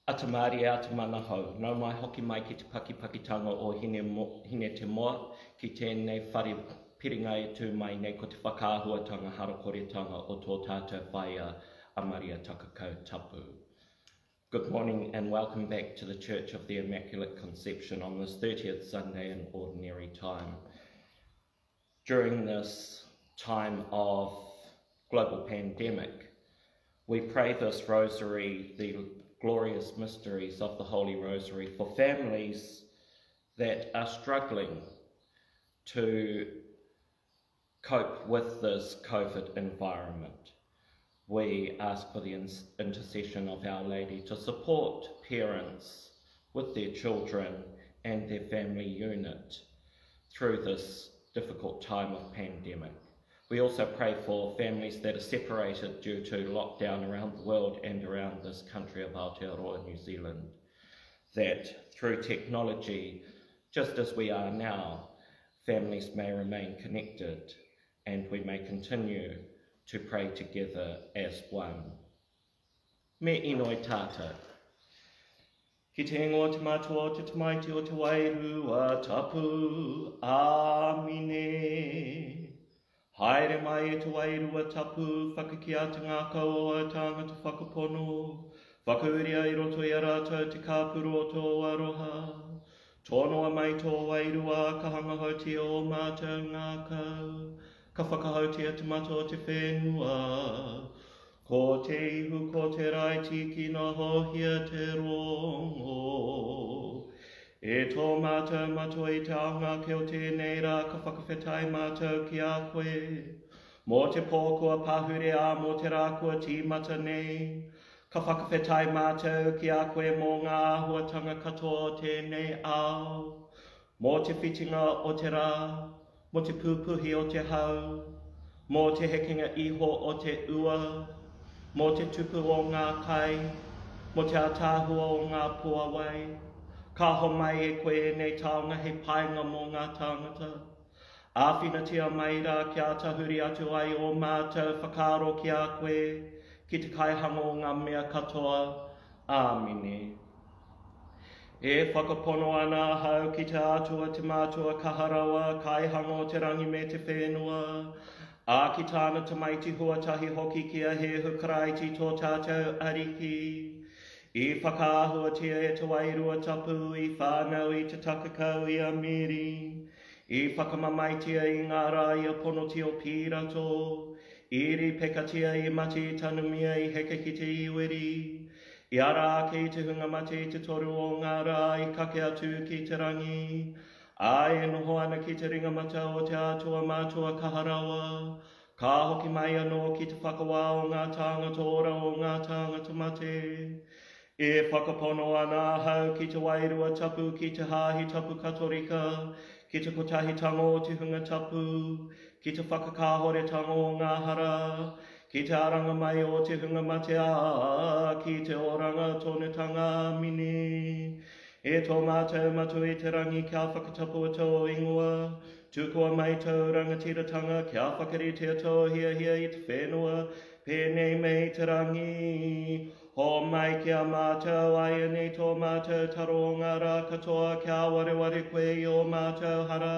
Ata mārie, ata manahau. Nau mai hoki mai ki te pakipakitanga o Hine, Hine Te Moa, ki tēnei whare piringa e tū mai nei ko te whakaahuatanga harakoretanga o tō tātou whaea a Maria Takakau Tapu. Good morning and welcome back to the Church of the Immaculate Conception on this 30th Sunday in Ordinary Time. During this time of global pandemic, we pray this rosary, the glorious mysteries of the Holy Rosary, for families that are struggling to cope with this COVID environment. We ask for the intercession of Our Lady to support parents with their children and their family unit through this difficult time of pandemic. We also pray for families that are separated due to lockdown around the world and around this country of Aotearoa, New Zealand, that through technology, just as we are now, families may remain connected and we may continue to pray together as one. Me inoi tātou. Ki te ingoa o te Matua, o te Tamaiti, o te Wairua Tapu. Āmine. Haere mai e te Wairua Tapu, whakakīa te ngākau o āu tāngata whakapono, whakauria i roto i a rātou te kāpuru o tō aroha. Tonoa mai tō Wairua, ka hangahoutia ō mātou ngākau, ka whakahoutia te mata o te whenua. Ko te ihu, ko te raiti, ki nohohia te rongo. E tō mātou Matua i te aonga ake o tēnei rā ka whakawhetai mātou ki a koe. Mō te pō kua pahure ā mō te rā kua tīmata nei. Ka whakawhetai mātou ki a koe mō ngā āhuatanga katoa o tēnei ao. Mō te whitinga o te rā, mō te pūpuhi o te hau, mō te hekenga iho o te ua, mō te tupu o ngā kai, mō te ātaahua o ngā puawai. Ka homai e koe ēnei taonga hei painga mō ngā tāngata. Āwhinatia mai rā kia tahuri atu ai ō mātou whakaaro ki a koe, ki te Kaihanga o ngā mea katoa. Āmine. E whakapono ana ahau ki te Atua te Matua kaha rawa, Kaihanga o te rangi me te whenua, ā, ki tāna Tamaiti huatahi hoki ki a Hēhu Karaiti tō tātou Ariki, i whakaahuatia e te Wairua Tapu, i whānau i te takakau i a Meri, i whakamamaetia i ngā rā i a Ponotio Pīrato, i rīpekatia, i mate, i tanumia, i heke ki te iweri, I ara ake i te hunga mate i te toru o ngā rā i kake atu ki te rangi, ā, e noho ana ki te ringa matau o te Atua Matua Kaha Rawa, ka hoki mai anō ki te whakawā o ngā tāngata ora o ngā tāngata mate. E whakapono ana ahau ki te Wairua Tapu, ki te Hāhi Tapu Katorika, ki te kotahitanga o te hunga tapu, ki te whakakāhoretanga o ngā hara, Ki te aranga mai o te hunga mate, ā, ki te oranga tonutanga. Āmine. E tō mātou Matua i te rangi, kia whakatapua tō ingoa, tukua mai tōu rangatiratanga, kia whakaritea tō hiahia i te whenua, pēnei me i te rangi. Hōmai ki a mātou āianei tō mātou taro o ngā rā katoa, kia wareware koe i ō mātou hara,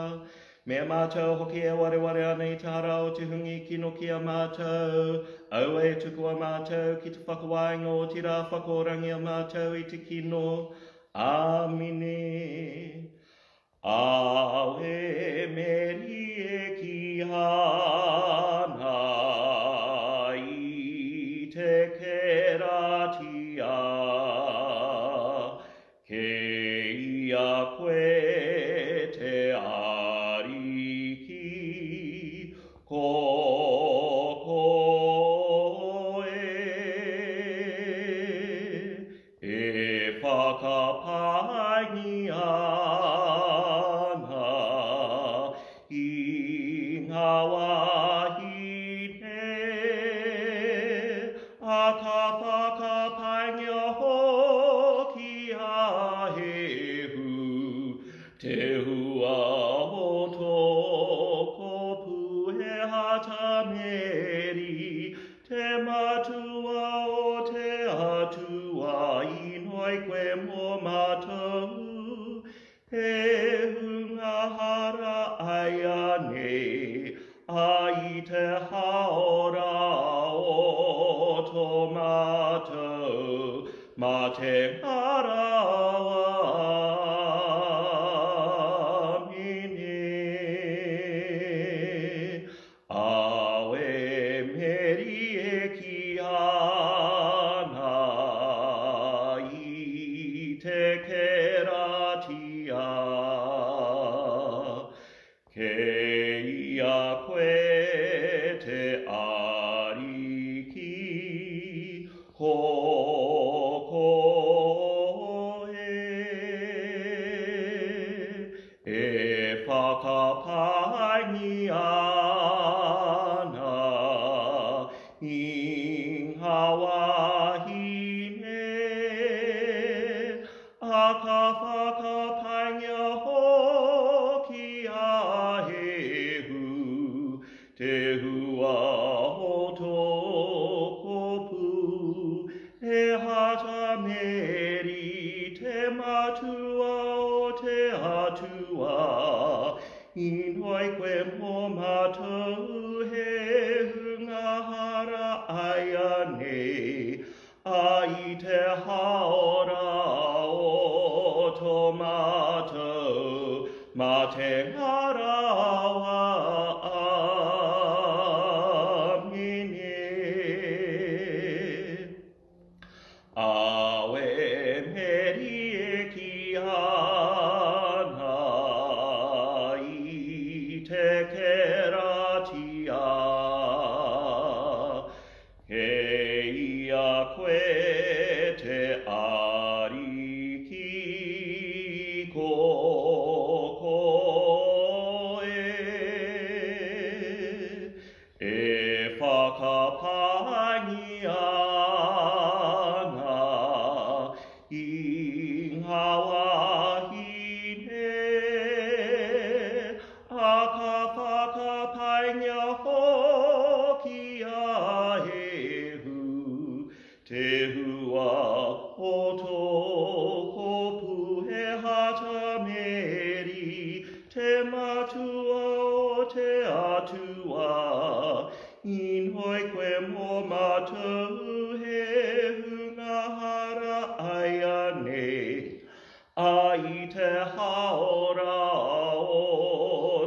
Me mātou hoki e wareware ana i te hara o te hungi kino ki a mātou, aua e tukua mātou ki te whakawainga otirā whakorangia mātou i te kino. Āmine. Ave Meri e ki ana i te keratia. Kei a koe te Ariki, ko koe e whakapaingia ana i ngā wāhine, ā, ka whakapaingia hoki a Hēhu, te hua o tō kōpū e Hata Meri, te Matua o te Atua, inoi mātou matenga rawa. Āmine. Ave Meri e kī ana i te keratia. Kei a koe te Ariki, ko koe e whakapaingia ana i ngā wāhine, ā, ka whakapaingia hoki a Hēhu, te hua o tō kōpū, e Hata Meri, te Matua o te Atua, inoi koe mō mātou he hunga hara āianei, ā, i te hāora o tō mātou matenga rawa. Āmine. Ave Meri e kī ana i te keratia. Kei a koe te Ariki, ko koe e whakapaingia ana i ngā wāhine, ā, ka whakapaingia hoki a Hēhu, te hua o tō kōpū, e Hata Meri, te Matua o te Atua, inoi koe mō mātou he hunga hara āianei, ā, i te hāora o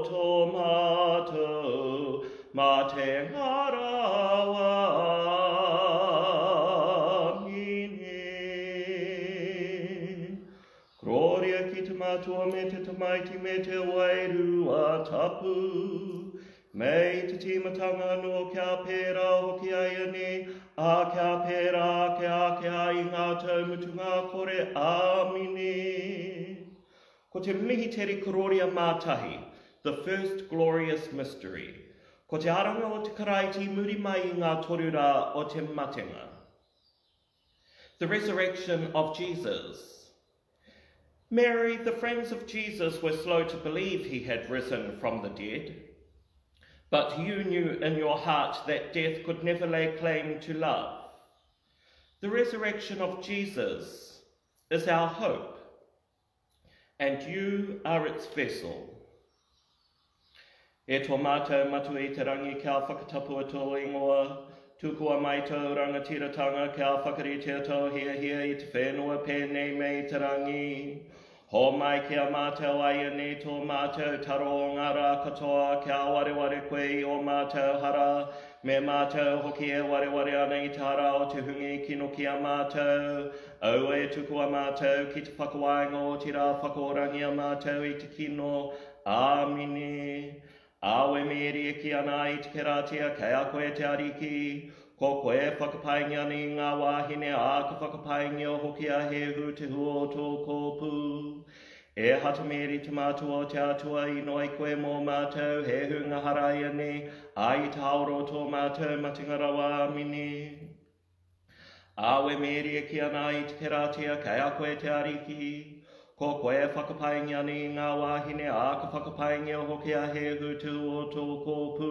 tō mātou matenga rawa. Āmine. Korōria ki te Matua me te Tamaiti me te Wairua Tapu, me i te tīmatanga anō kia pērā hoki āianei, ā, kia pērā ake ake ā i ngā tau mutunga kore. Āmine. Ko te Mihiteri Korōria Mātahi, The First Glorious Mystery, ko te aranga o te Karaiti muri mai i ngā toru rā o te matenga. The resurrection of Jesus. Mary, the friends of Jesus were slow to believe he had risen from the dead. But you knew in your heart that death could never lay claim to love. The resurrection of Jesus is our hope, and you are its vessel. E tō mātou Matua i te rangi, kia whakatapua tō ingoa, tukua mai tō rangatiratanga, kia whakaritea tō hiahia i te whenua pēnei me i te rangi. Hōmai ki a mātou āianei tō mātou taro o ngā rā katoa, kia wareware koe i ō mātou hara, me mātou hoki e wareware ana i te hara o te hunga i kino ki a mātou. Aua e tukua mātou ki te whakawainga otirā whakaorangia mātou i te kino. Āmine. Āwe Mēri e kī ana i te keratia, kei a koe te Ariki. Ko koe e whakapaingia ana i ngā wāhine, ā, ka whakapaingia hoki a Hēhu te hua o tō kōpū. E Hata Mēri te Matua o te Atua, inoi koe mō mātou, he hunga hara ianei, ā, i te haora o tō mātou matenga rawa. Āmine. Āwe Mēri e kī ana i te keratia, kei a koe te Ariki. Ko koe e whakapaingia ana i ngā wāhine, ā, ka whakapaingia hoki a Hēhu te hua o tō kōpū.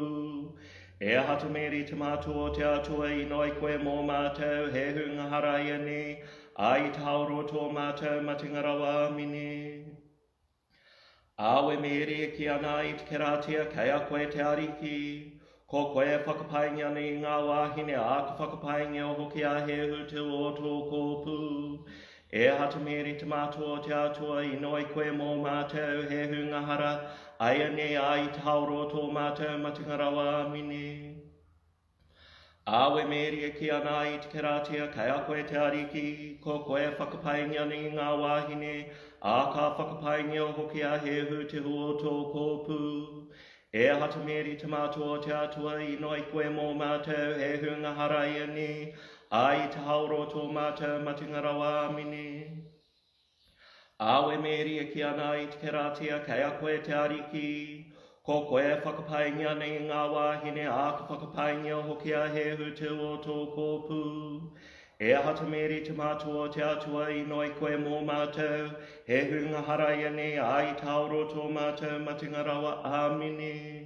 E Hata Mēri te Matua o te Atua, inoi koe mō mātou, he hunga hara ianei, ā, i te haora o tō mātou matenga rawa. Āmine. Āwe Mēri e kī ana i te keratia, kei a koe te Ariki. Ko koe e whakapaingia ana i ngā wāhine, ā, ka whakapaingia hoki a Hēhu te o tō kōpū. E Hata Mēri te Matua o te Atua, inoi koe mō mātou, he hunga hara, āianei ā, i te haora o tō mātou matenga rawa. Āmine. Āwe Mēri e kī ana i te keratia, kei a koe te Ariki, ko koe e whakapaingia ana i ngā wāhine, ā, ka whakapaingia hoki a Hēhu te hua o tō kōpū. E Hata Mēri te Matua o te Atua, inoi koe mō mātou, he hunga hara ianei, ā, i te haora o tō mātou matenga rawa. Āmine. Āwe Mēri e kī ana i te keratia, kei a koe te Ariki, ko koe e whakapaingia ana i ngā wāhine, ā, ka whakapaingia hoki a Hēhu te o tō kōpū. E Hata Mēri te Matua o te Atua, inoi koe mō mātou, he hunga hara ianei, ā, i te haora o tō mātou matenga rawa. Āmine.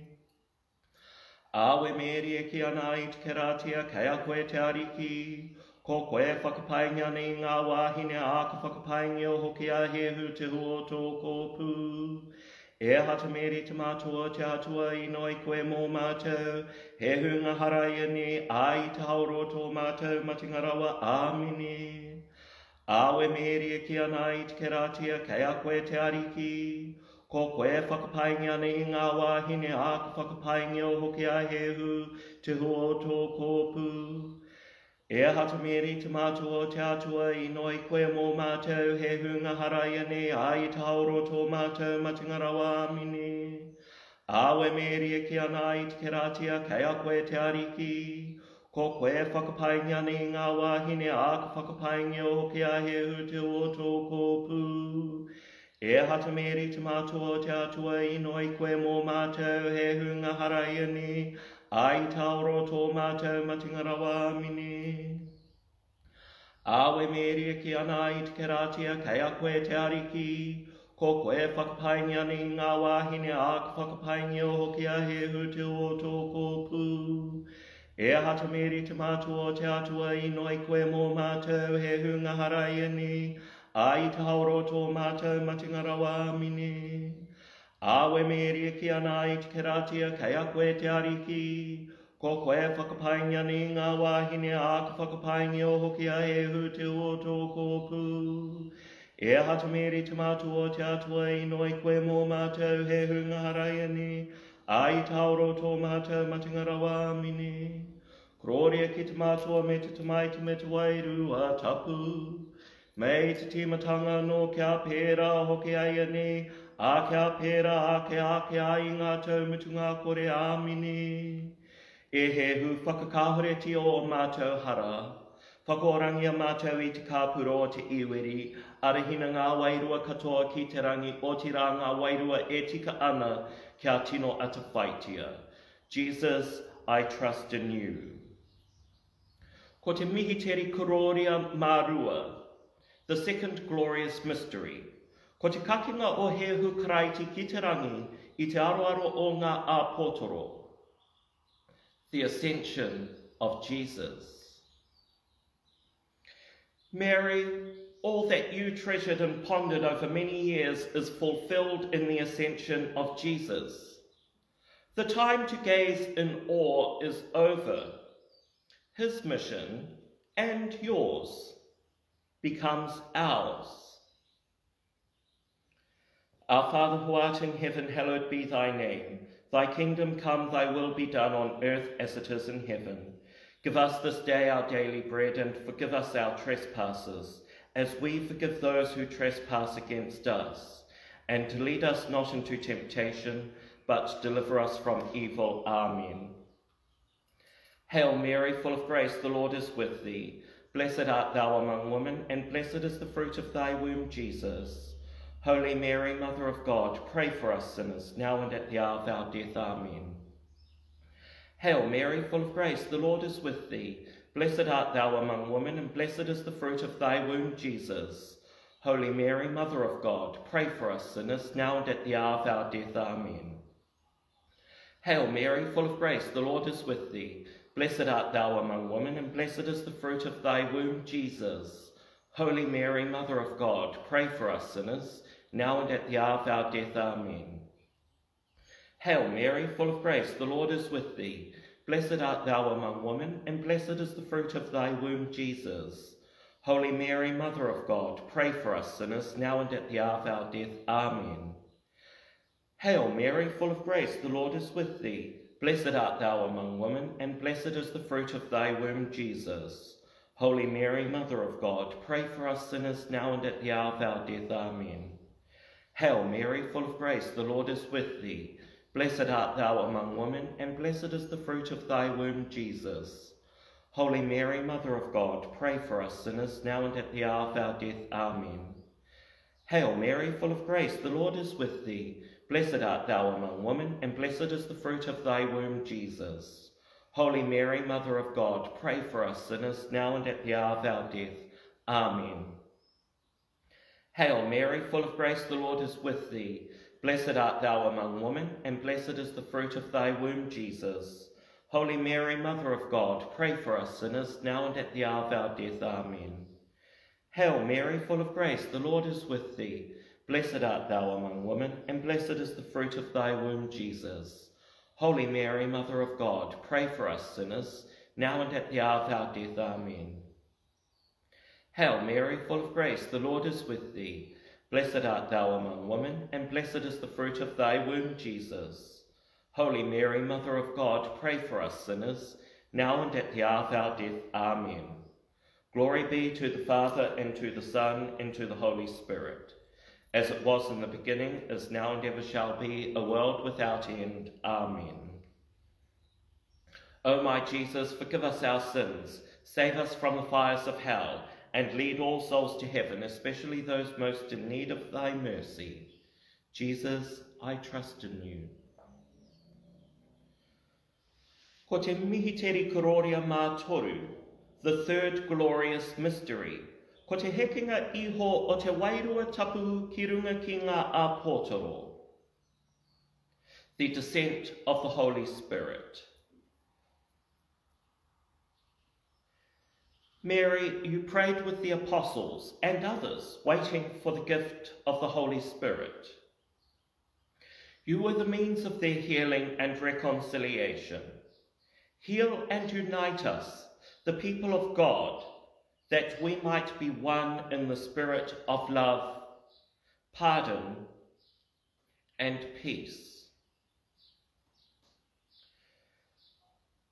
Āwe Mēri e kī ana i te keratia, kei a koe te Ariki, ko koe e whakapaingia ana i ngā wāhine, ā, ka whakapaingia hoki a Hēhu te hua o tō kōpū. E Hata Mēri te Matua o te Atua, inoi koe mō mātou, he hunga hara ianei, ā, i te haora o tō mātou matenga rawa. Āmine. Āwe Mēri e kī ana i te keratia, kei a koe te Ariki, ko koe e whakapaingia ana i ngā wāhine, ā, ka whakapaingia hoki a Hēhu, te hua o tō kōpū. E Hata Mēri te Matua o te Atua, inoi koe mō mātou, he hunga hara ianei, ā, i te haora o tō mātou matenga rawa. Āmine. Āwe Mēri e kī ana i te keratia, kei a koe te Ariki, ko koe e whakapaingia ana i ngā wāhine, ā, ka whakapaingia hoki a Hēhu te o tō kōpū. E Hata Mēri te Matua o te Atua, inoi koe mō mātou, he hunga hara ianei, ā, i te haora o tō mātou matenga rawa. Āmine. Āwe Mēri e kī ana i te keratia, kei a koe te Ariki, ko koe e whakapaingia ana i ngā wāhine, ā, ka whakapaingia hoki a Hēhu te o tō kōpū. E Hata Mēri te Matua o te Atua, inoi koe mō mātou, he hunga hara ianei, Ā, i te haora o tō mātou matenga rawa. Āmine. Āwe Mēri e kī ana i te keratia, kei a koe te Ariki, ko koe e whakapaingia ana i ngā wāhine, ā, ka whakapaingia hoki a Hēhu te o tō kōpū. E Hata Mēri te Matua o te Atua, inoi koe mō mātou, he hunga hara ianei, ā, i te haora o tō mātou matenga rawa. Āmine. Korōria ki te Matua me te Tamaiti me te Wairua Tapu. Mei te tīmatanga anō kia pērā hoki āianei, ā, kia pērā ake ake ai i ngā tau mutunga kore. Āmine. E Hēhu, whakakāhoretia ō mātou hara. Whakaorangia mātou i te kāpura o te iweri, arahina ngā wairua katoa ki te rangi, otirā ngā wairua e tika ana kia tino atawhaitia. Jesus, I trust in you. Ko te Mihiteri Korōria mā rua, The Second Glorious Mystery, ko te kakenga o Hēhu Karaiti ki te rangi i te aroaro o ngā āpotoro, The Ascension of Jesus. Mary, all that you treasured and pondered over many years is fulfilled in the ascension of Jesus. The time to gaze in awe is over. His mission and yours becomes ours. Our Father who art in heaven, hallowed be thy name. Thy kingdom come, thy will be done on earth as it is in heaven. Give us this day our daily bread, and forgive us our trespasses, as we forgive those who trespass against us. And lead us not into temptation, but deliver us from evil. Amen. Hail Mary, full of grace, the Lord is with thee. Blessed art thou among women, and blessed is the fruit of thy womb, Jesus. Holy Mary, Mother of God, pray for us sinners, now and at the hour of our death. Amen. Hail Mary, full of grace, the Lord is with thee. Blessed art thou among women, and blessed is the fruit of thy womb, Jesus. Holy Mary, Mother of God, pray for us sinners, now and at the hour of our death. Amen. Hail Mary, full of grace, the Lord is with thee. Blessed art thou among women, and blessed is the fruit of thy womb, Jesus. Holy Mary, Mother of God, pray for us sinners, now and at the hour of our death. Amen. Hail Mary, full of grace, the Lord is with thee. Blessed art thou among women, and blessed is the fruit of thy womb, Jesus. Holy Mary, Mother of God, pray for us sinners, now and at the hour of our death. Amen. Hail Mary, full of grace, the Lord is with thee. Blessed art thou among women, and blessed is the fruit of thy womb, Jesus. Holy Mary, Mother of God, pray for us sinners, now and at the hour of our death. Amen. Hail Mary, full of grace, the Lord is with thee. Blessed art thou among women, and blessed is the fruit of thy womb, Jesus. Holy Mary, Mother of God, pray for us sinners, now and at the hour of our death. Amen. Hail Mary, full of grace, the Lord is with thee. Blessed art thou among women, and blessed is the fruit of thy womb, Jesus. Holy Mary, Mother of God, pray for us sinners, now and at the hour of our death. Amen. Hail Mary, full of grace, the Lord is with thee. Blessed art thou among women, and blessed is the fruit of thy womb, Jesus. Holy Mary, Mother of God, pray for us sinners, now and at the hour of our death. Amen. Hail Mary, full of grace, the Lord is with thee. Blessed art thou among women, and blessed is the fruit of thy womb, Jesus. Holy Mary, Mother of God, pray for us sinners, now and at the hour of our death. Amen. Hail Mary, full of grace, the Lord is with thee. Blessed art thou among women, and blessed is the fruit of thy womb, Jesus. Holy Mary, Mother of God, pray for us sinners, now and at the hour of our death. Amen. Glory be to the Father, and to the Son, and to the Holy Spirit, as it was in the beginning, is now, and ever shall be, a world without end. Amen. O my Jesus, forgive us our sins, save us from the fires of hell, and lead all souls to heaven, especially those most in need of thy mercy. Jesus, I trust in you. Ko te Mihiteri Kororia Mā Toru, the third glorious mystery. Ko te hekenga iho o te Wairua Tapu ki runga ki ngā āpotoro. The descent of the Holy Spirit. Mary, you prayed with the apostles and others, waiting for the gift of the Holy Spirit. You were the means of their healing and reconciliation. Heal and unite us, the people of God, that we might be one in the spirit of love, pardon, and peace.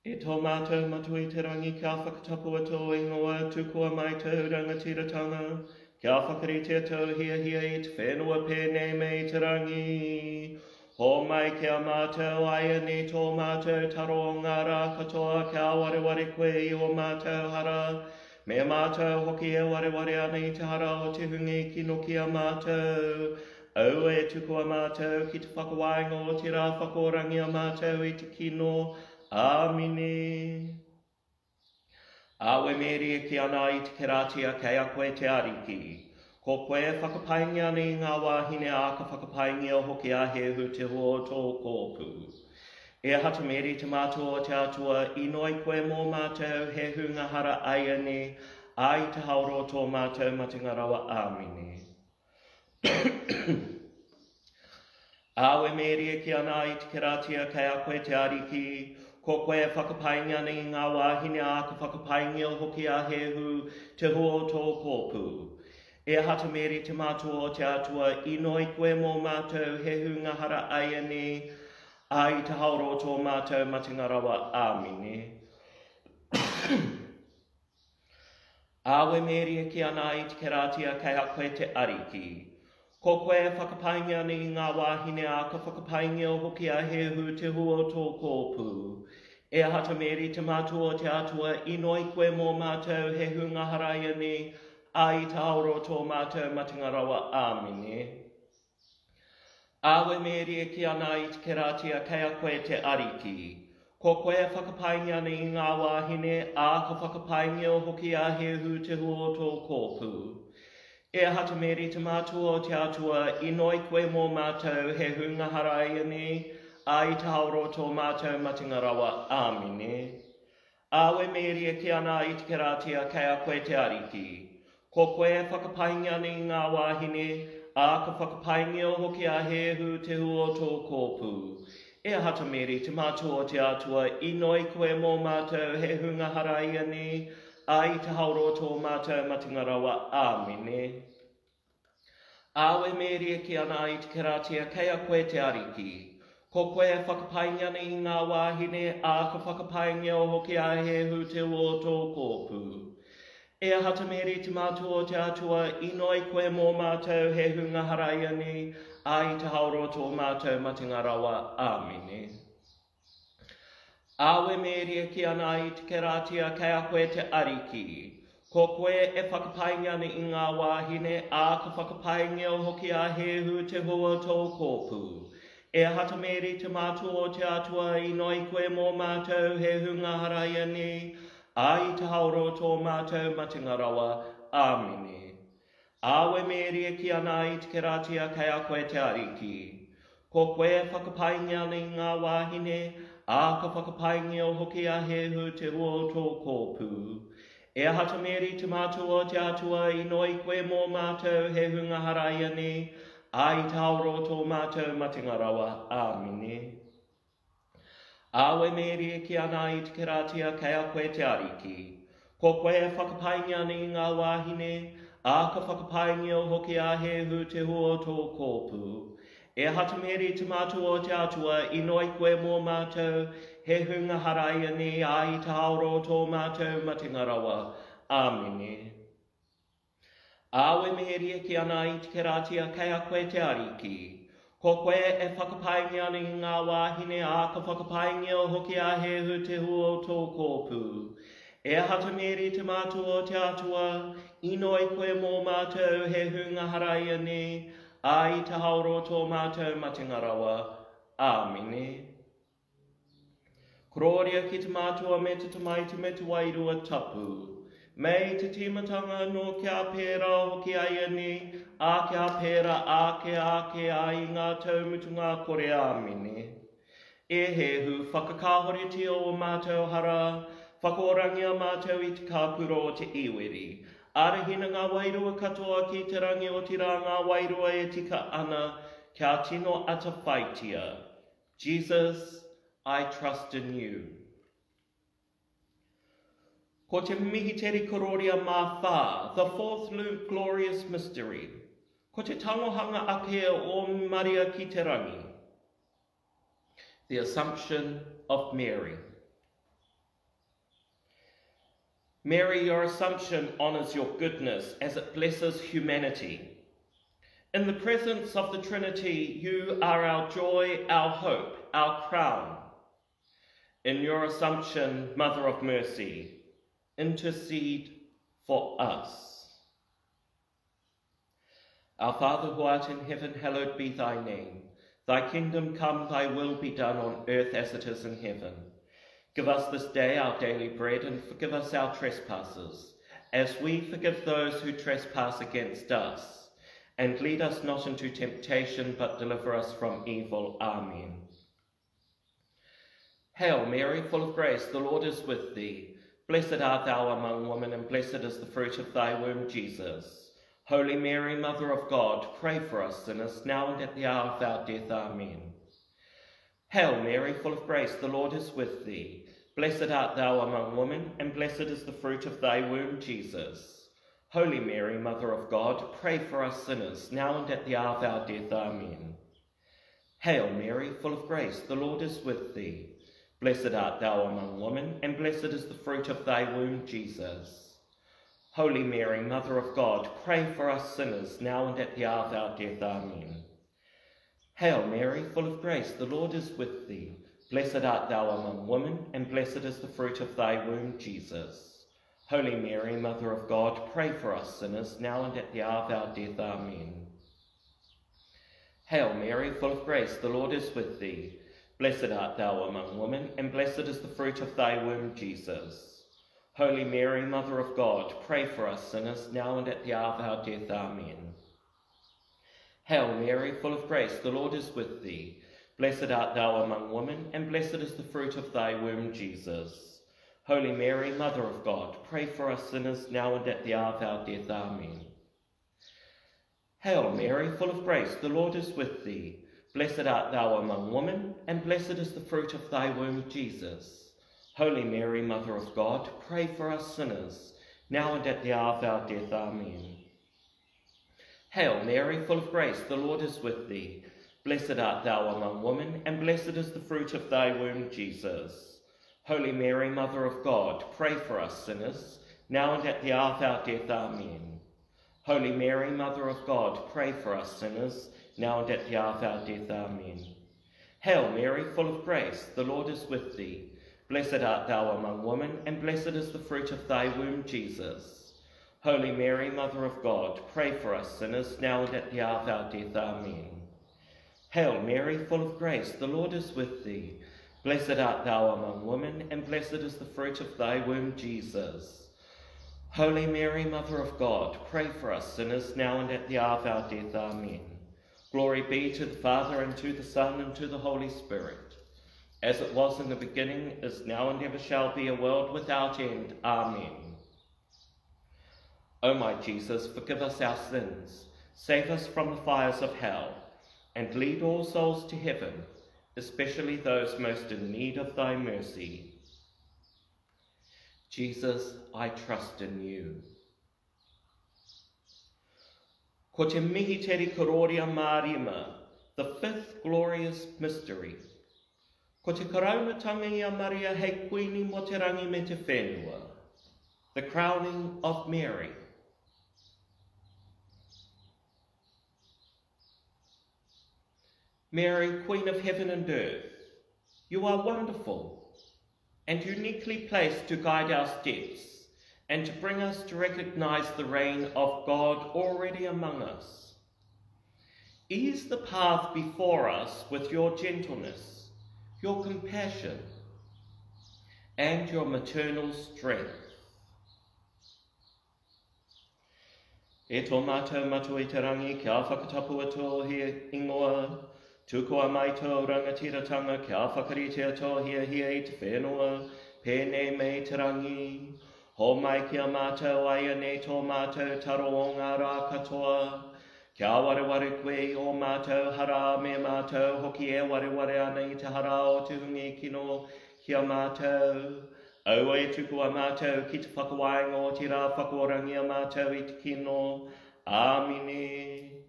E tō mātou Matua i te rangi, kia whakatapua tō ingoa, tukua mai tōu rangatiratanga, kia whakaritea tō hiahia i te whenua pēnei me i te rangi. Hōmai ki a mātou āianei tō mātou taro o ngā rā katoa, kia wareware koe i ō mātou hara, me mātou hoki e wareware ana i te hara o te hunga i kino ki a mātou. Aua e tukua mātou ki te whakawainga o te rā whakaorangia mātou i te kino. Āmine. Āwe Mēri e kī ana i te keratia kei a koe te Ariki. Ko koe e whakapaingia ana i ngā wāhine ā ka whakapaingia hoki a Hēhu te hoa o tō kōpū. E aha te Mēri te Matua o te Atua, inoi koe mō mātou he hunga hara āianei, ā i te haora o tō mātou matenga rawa. Āmine. Āwe Mēri e kī ana i te keratia kei a koe te Ariki, ko koe e whakapaingia ana i ngā wāhine ā ka whakapaingia hoki a Hēhu, te hua o tō kōpū. E aha te Mēri te Matua o te Atua, inoi koe mō mātou he hunga hara āianei, ā i te haora o tō mātou matenga rawa. Āmine. Āwe Mēri e kī ana i te keratia kei a koe te Ariki. Ko koe e whakapaingia ana i ngā wāhine ā ka whakapaingia hoki a Hēhu te hua o tō kōpū. E aha ta Mēri te Matua o te Atua, inoi koe mō mātou he hunga hara ianei, ā i te haora o tō mātou matenga rawa. Āmine. Āwe Mēri e kī ana i te keratia kei a koe te Ariki. Ko koe e whakapaingia ana i ngā wāhine, ā, ka whakapaingia hoki a Hēhu te hua o tō kōpū. E aha te Mēri te Matua o te Atua, inoi koe mō mātou he hunga hara ianei, ā, i te haora o tō mātou matenga rawa. Āmine. Āwe Mēri e kī ana i te keratia kei a koe te Ariki. Ko koe e whakapaingia ana i ngā wāhine, ā, ka whakapaingia hoki a Hēhu te hua o tō kōpū. E Hata Meri, te Matua o te Atua, inoi koe mō mātou he hunga hara ianei, ā, i te haora o tō mātou matenga rawa. Āmene. Āwe Mēri e kī ana ai te keratia, kei a koe te Ariki. Ko koe e whakapaingia ana i ngā wāhine, ā, ka whakapaingia hoki a Hēhu te o tō kōpū. E Hata Meri, te Matua o te Atua, inoi koe mō mātou he hunga hara ianei, ā, i te haora o tō mātou matenga rawa. Āmene. Āwe Mēri e kī ana ai te keratia, kei a koe te Ariki. Ko koe e whakapaingia ana i ngā wāhine, ā, ka whakapaingia hoki a Hēhu te hua o tō kōpū. E Hata Mēri, te Matua o te Atua, inoi koe mō mātou he hunga hara ianei, Ā, i te haora o tō mātou matenga rawa. Āmine. Āwe Mēri e kī ana ai te keratia kei a koe te Ariki. Ko koe e whakapaingia ana i ngā wāhine, ā, ka whakapaingia hoki a Hēhu te hua o tō kōpū. E Hata Mēri te Matua o te Atua, inoi koe mō mātou he hunga hara ianei, ā, i te haora o tō mātou matenga rawa. Āmine. Āwe Mēri e kī ana i te keratia kei a koe te Ariki. Ko koe e whakapaingia ana i ngā wāhine, ā, ka whakapaingia hoki a Hēhu te hua o tō kōpū. E Hata Mēri te Matua o te Atua, inoi koe mō mātou, he hunga hara ianei, ā, i te haora o tō mātou matenga rawa. Āmine. Āwe Mēri e kī ana i te keratia kei a koe te Ariki. Ko koe e whakapaingia ana i ngā wāhine, ā, ka whakapaingia hoki a Hēhu te hua o tō kōpū. E Hata Mēri te Matua o te Atua, inoi koe mō mātou he hunga hara ianei, ā, i te haora o tō mātou matenga rawa. Āmine. Korōria ki te Matua me te Tamaiti me te Wairua Tapu. Mei te tīmatanga anō kia pērā hoki āianei, ā, kia pērā āke āke ā i ngā tau mutunga kore. Āmine. E Hēhu, whakakāhoretia ō mātou hara, whakaorangia mātou i te kāpura o te iweri. Ārahina ngā wairua katoa ki te rangi otirā ngā wairua e tika ana kia tino atawhaitia. Jesus, I trust in you. Ko te Mihiteri Kororia mā whā, the fourth glorious mystery. Ko te tangohanga ake o Maria ki te rangi. The Assumption of Mary. Mary, your Assumption honors your goodness as it blesses humanity. In the presence of the Trinity, you are our joy, our hope, our crown. In your Assumption, Mother of Mercy, intercede for us. Our Father who art in heaven, hallowed be thy name. Thy kingdom come, thy will be done on earth as it is in heaven. Give us this day our daily bread, and forgive us our trespasses, as we forgive those who trespass against us. And lead us not into temptation, but deliver us from evil. Amen. Hail Mary, full of grace, the Lord is with thee. Blessed art thou among women, and blessed is the fruit of thy womb, Jesus. Holy Mary, Mother of God, pray for us sinners, now and at the hour of our death. Amen. Hail Mary, full of grace, the Lord is with thee. Blessed art thou among women, and blessed is the fruit of thy womb, Jesus. Holy Mary, Mother of God, pray for us sinners, now and at the hour of our death. Amen. Hail Mary, full of grace, the Lord is with thee. Blessed art thou among women, and blessed is the fruit of thy womb, Jesus. Holy Mary, Mother of God, pray for us sinners, now and at the hour of our death. Amen. Hail Mary, full of grace, the Lord is with thee. Blessed art thou among women, and blessed is the fruit of thy womb, Jesus. Holy Mary, Mother of God, pray for us sinners, now and at the hour of our death. Amen. Hail Mary, full of grace, the Lord is with thee. Blessed art thou among women, and blessed is the fruit of thy womb, Jesus. Holy Mary, Mother of God, pray for us sinners, now and at the hour of our death. Amen. Hail Mary, full of grace, the Lord is with thee. Blessed art thou among women, and blessed is the fruit of thy womb, Jesus. Holy Mary, Mother of God, pray for us sinners, now and at the hour of our death. Amen. Hail Mary, full of grace, the Lord is with thee. Blessed art thou among women, and blessed is the fruit of thy womb, Jesus. Holy Mary, Mother of God, pray for us sinners, now and at the hour of our death. Amen. Hail Mary, full of grace, the Lord is with thee. Blessed art thou among women, and blessed is the fruit of thy womb, Jesus. Holy Mary, Mother of God, pray for us sinners, now and at the hour of our death. Amen. Holy Mary, Mother of God, pray for us sinners, now and at the hour of our death. Amen. Hail Mary, full of grace, the Lord is with thee. Blessed art thou among women, and blessed is the fruit of thy womb, Jesus. Holy Mary, Mother of God, pray for us sinners, now and at the hour of our death. Amen. Hail Mary, full of grace, the Lord is with thee. Blessed art thou among women, and blessed is the fruit of thy womb, Jesus. Holy Mary, Mother of God, pray for us sinners, now and at the hour of our death. Amen. Glory be to the Father, and to the Son, and to the Holy Spirit, as it was in the beginning, is now, and ever shall be, a world without end. Amen. O my Jesus, forgive us our sins, save us from the fires of hell, and lead all souls to heaven, especially those most in need of thy mercy. Jesus, I trust in you. Ko te Mihiteri Kororia Mārima, the fifth glorious mystery. Ko te karaunatanga i a Maria hei kuini mo te rangi me te whenua. The crowning of Mary. Mary, Queen of heaven and earth, you are wonderful and uniquely placed to guide our steps and to bring us to recognize the reign of God already among us. Ease the path before us with your gentleness, your compassion, and your maternal strength. E tō mātou matua i te rangi, kia whakatapua tō he ingoa, tukua mai tō rangatiratanga, kia whakaritea tō hiahia i te whenua, pēnei me te rangi. Ho mai ki a mātou āianei tō mātou taro o ngā rā katoa. Kia wareware koe i ō mātou hara me mātou hoki e wareware ana i te hara o te hunga i kino ki a mātou. Aua e tukua mātou ki te whakawainga otirā whakaorangia mātou i te kino. Āmine.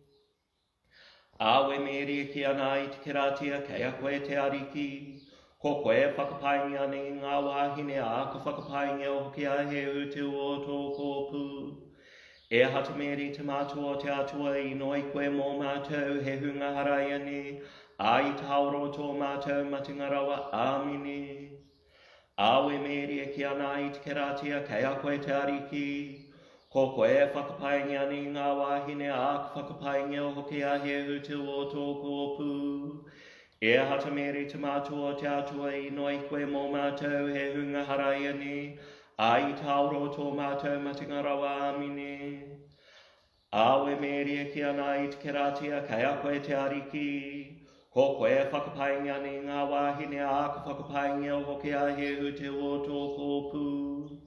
Āwe Mēri e kī ana i te keratia kei a koe te Ariki. Ko koe e whakapaingia ana i ngā wāhine, ā, ka whakapaingia hoki a Hēhu te ua o tō kōpū. E Hata Mēri te Matua o te Atua, inoi koe mō mātou he hunga hara ianei, ā, i te haora o tō mātou matenga rawa. Āmine. Āwe Mēri e kī ana i te keratia kei a koe te Ariki. Ko koe e whakapaingia ana i ngā wāhine, ā, ka whakapaingia hoki a Hēhu te ua o tō kōpū. E Hata Mēri te Matua o te Atua, inoi koe mō mātou he hunga hara ianei, ā, i te haora o tō mātou matenga rawa. Āmine. Āwe Mēri e kī ana i te keratia kei a koe te Ariki. Ko koe e whakapaingia ana i ngā wāhine, ā, ka whakapaingia hoki a Hēhu te ua o tō kōpū.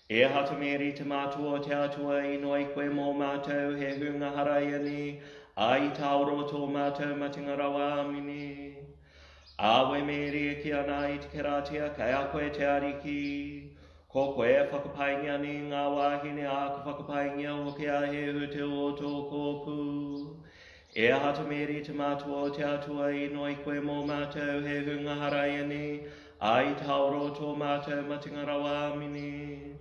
E Hata Mēri te Matua o te Atua, inoi koe mō mātou he hunga hara ianei, ā, i te haora o tō mātou matenga rawa. Āmine. Āwe Mēri e kī ana i te keratia kei a koe te Ariki. Ko koe e whakapaingia ana i ngā wāhine, ā, ka whakapaingia hoki a Hēhu te ua o tō kōpū. E Hata Mēri te Matua o te Atua, inoi koe mō mātou he hunga hara ianei, ā, i te haora o tō mātou matenga rawa. Āmine.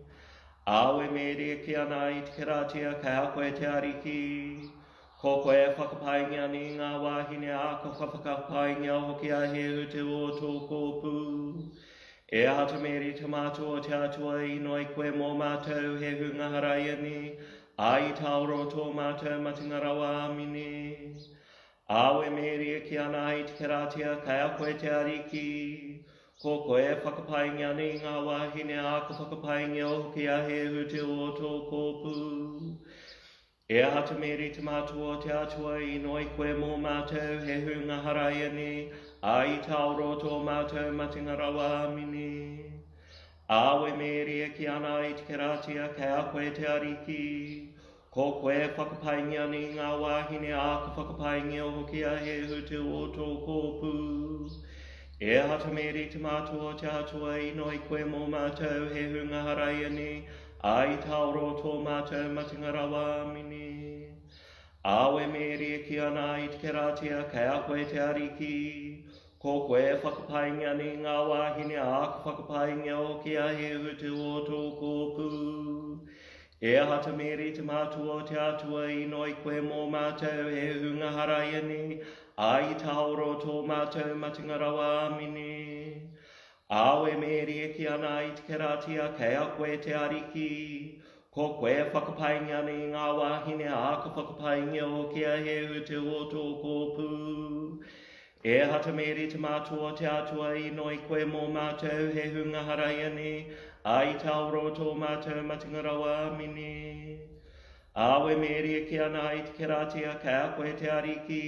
Āwe Mēri e kī ana i te keratia kei a koe te Ariki. Ko koe e whakapaingia ana i ngā wāhine, ā, ka whakapaingia hoki a Hēhu te ua o tō kōpū. E Hata Mēri te Matua o te Atua, inoi koe mō mātou he hunga hara ianei, ā, i te haora o tō mātou matenga rawa. Āmine. Āwe Mēri e kī ana i te keratia, kei a koe te Ariki. Ko koe e whakapaingia ana i ngā wāhine, ā, ka whakapaingia hoki a Hēhu te ua o tō kōpū. E Hata Mēri te Matua o te Atua, inoi koe mō mātou he hunga hara ianei, ā, i te haora o tō mātou matenga rawa. Āmine. Āwe Mēri e kī ana i te keratia, kei a koe te Ariki. Ko koe e whakapaingia nei ngā wāhine, ā, ka whakapaingia hoki a Hēhu te o tō kōpū. E Hata Mēri te Matua o te Atua, inoi koe mō mātou he hunga hara ianei, ā, i tāoro tō mātou matenga rawa. Āmine. Āwe Mēri e kī ana i te keratia, kei a koe te Ariki. Ko koe e whakapaingia nei ngā wāhine, ā, ka whakapaingia hoki a Hēhu te o tō kōpū. E Hata Mēri te Matua o te Atua, inoi koe mō mātou he hunga hara ianei, ā, i tāoro tō mātou matenga rawa. Āmine. Āwe Mēri e kī ana i te keratia, kei a koe te Ariki. Ko koe e whakapaingia nei ngā wāhine, ā, ka whakapaingia hoki a Hēhu te o tō kōpū. E Hata Mēri te Matua o te Atua, inoi koe mō mātou he hunga hara ianei, ā, i tāoro tō mātou matenga rawa. Āmine. Āwe Mēri e kī ana i te keratia, kei a koe te Ariki.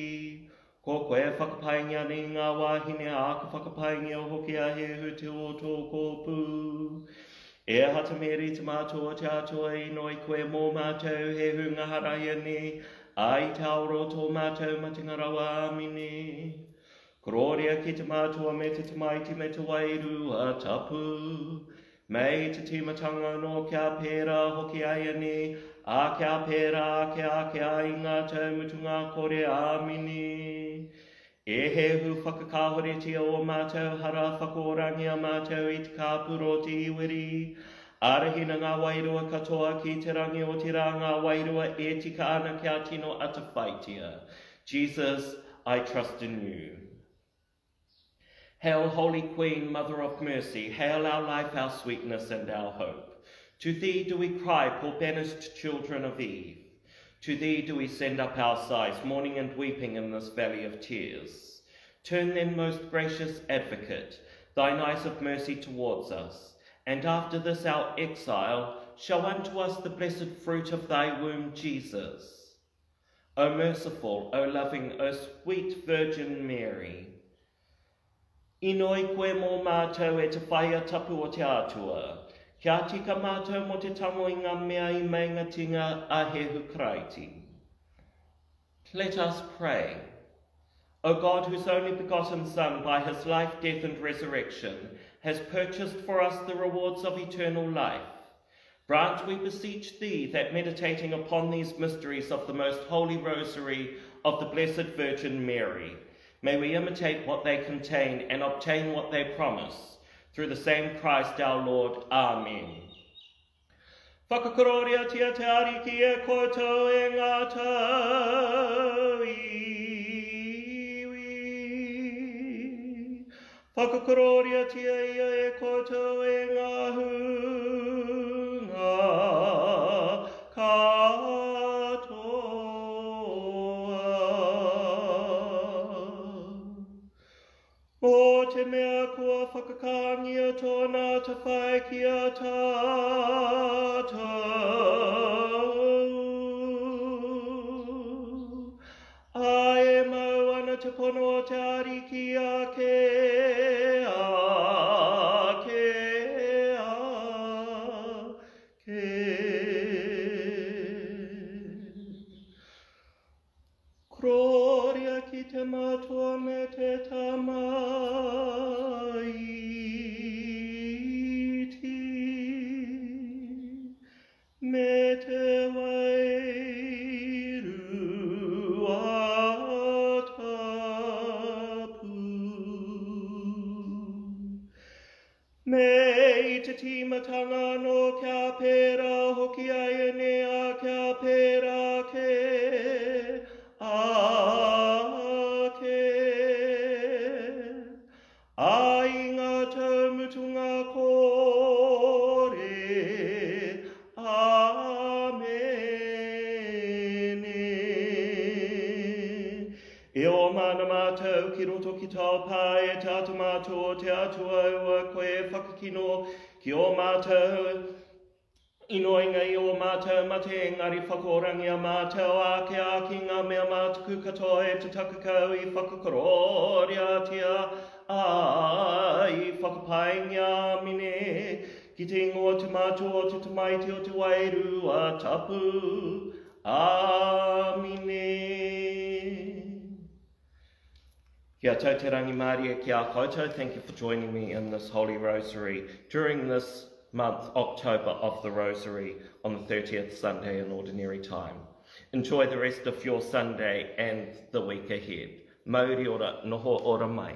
Ko koe e whakapaingia nei ngā wāhine, ā, ka whakapaingia hoki a Hēhu te o tō kōpū. E Hata Mēri te Matua o te Atua, inoi koe mō mātou he hunga hara ianei, ā, i te aoro tō mātou matenga rawa. Āmine. Korōria ki te Matua me te Tamaiti me te Wairua Tapu, me i te tīmatanga anō kia pērā hoki āianei, ā, kia pērā ake ake ai i ngā tau mutunga kore. Āmine. E Hēhu, whakakāhoretia ō mātou hara, whakaorangia mātou i te kāpura o te iwiri. Ārahina ngā wairua katoa ki te rangi, otirā ngā wairua e tika ana kia tino atawhaitia. Jesus, I trust in you. Hail, Holy Queen, Mother of Mercy, hail our life, our sweetness and our hope. To thee do we cry, poor banished children of Eve. To thee do we send up our sighs, mourning and weeping in this valley of tears. Turn then, most gracious Advocate, thine eyes of mercy towards us, and after this our exile, show unto us the blessed fruit of thy womb, Jesus. O merciful, O loving, O sweet Virgin Mary, Inoi koe mō mātou e te Whaea Tapu o te Atua, kia tika mātou mō te tango i ngā mea i meingatinga a Hēhu Karaiti. Let us pray. O God, whose only begotten Son, by his life, death and resurrection, has purchased for us the rewards of eternal life, grant, we beseech thee, that meditating upon these mysteries of the most holy rosary of the Blessed Virgin Mary, may we imitate what they contain and obtain what they promise, through the same Christ our Lord. Amen. Whakakorōriatia te Ariki e koutou e ngā tauiwi. Whakakorōriatia ia e koutou e ngā hunga katoa. Mō te mea kua whakakāngia tōna atawhai ki a tātou, ā, e mau ana te pono o te Ariki ake, ake, ake. Kororia ki te Matua me te Tamaiti, me te Wairua Tapu. Me i te tīmatanga anō kia pērā hoki āianei, ā, kia pērā ake, ake, ā, i ngā tau mutunga kore. Āmene. E oma ana mātou ki roto ki tāu pā e te ata mātou o te Atua ua koe e whakakino ki ō mātou inoinga i ō mātou mate engari whakaorangia mātou ake ake ngā mea mātuku katoa e te takakau i whakakorōriatia ā i whakapaingia āmine ki te ingoa o te Matua o te Tamaiti o te Wairua Tapu. Kia tau te rangimārie ki a koutou. Thank you for joining me in this Holy Rosary during this month, October, of the Rosary on the 30th Sunday in Ordinary Time. Enjoy the rest of your Sunday and the week ahead. Mauri ora, noho ora mai.